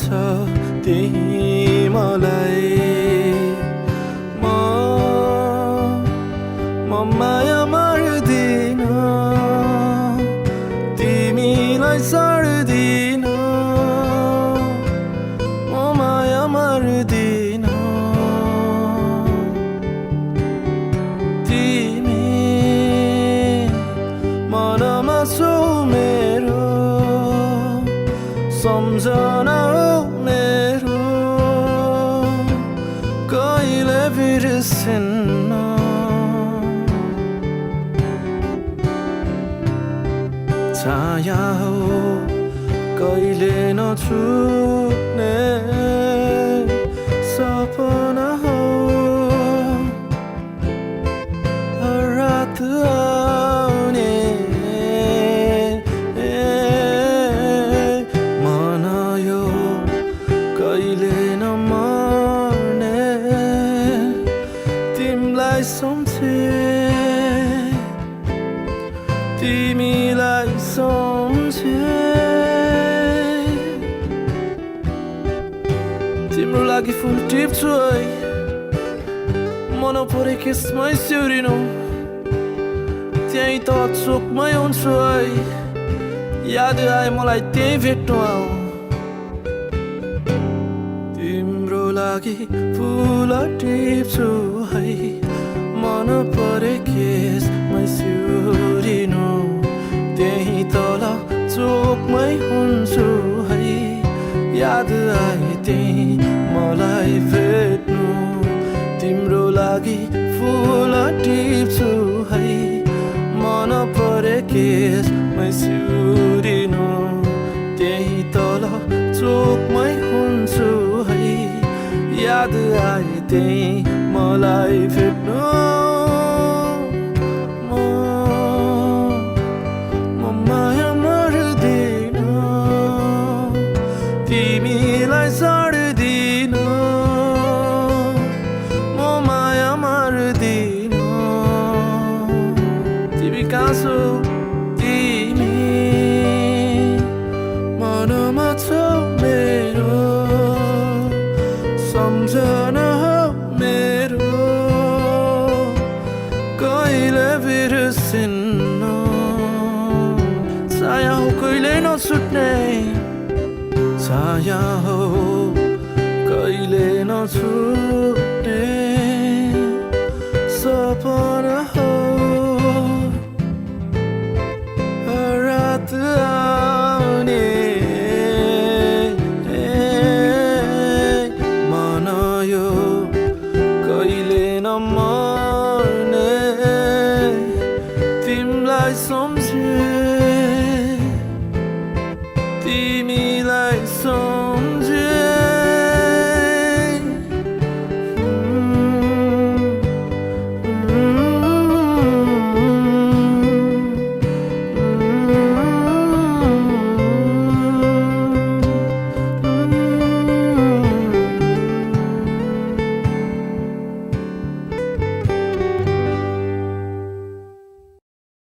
छ तिमीलाई म माया मार्दिन तिमीलाई सर्दिन म माया मार्दिन तिमी मनमा छौ मेरो सम्झना हो मेरो कहिले बिर्सिन्न छाया हो कहिले नछुट्ने सपना हो रात आउने मनायो कहिले नमर्ने तिमीलाई सम्झे तिमीलाई सम्झे तिम्रो लागि फुल टिप्छु है मन परे केसमै सिउरिनु त्यही त चोकमै हुन्छु है याद आए मलाई त्यही भेट्नु आऊ तिम्रो लागि फुल टिप्छु है मन परे केसमै सिउरिनु त्यही तल चोकमै हुन्छु है याद आए त्यही मलाई भेट्नु तिम्रो लागि फुल टिप्छु है मन परे केसमै सिउरिनु त्यही तल चोकमै हुन्छु है याद आए त्यही मलाई भेट्नु म माया मार्दिन तिमीलाई सर्दिन म माया मार्दिन तिमी कहाँ छौ तिमी मनमा छौ मेरो सम्झना हो मेरो कहिले बिर्सिन्न छाया हो कहिले नछुट्ने छाया हो कहिले नछुट्ने सपना हो रात आउने मनायो कहिले नमर्ने तिमीलाई सम्झे तिमीलाई सम्झे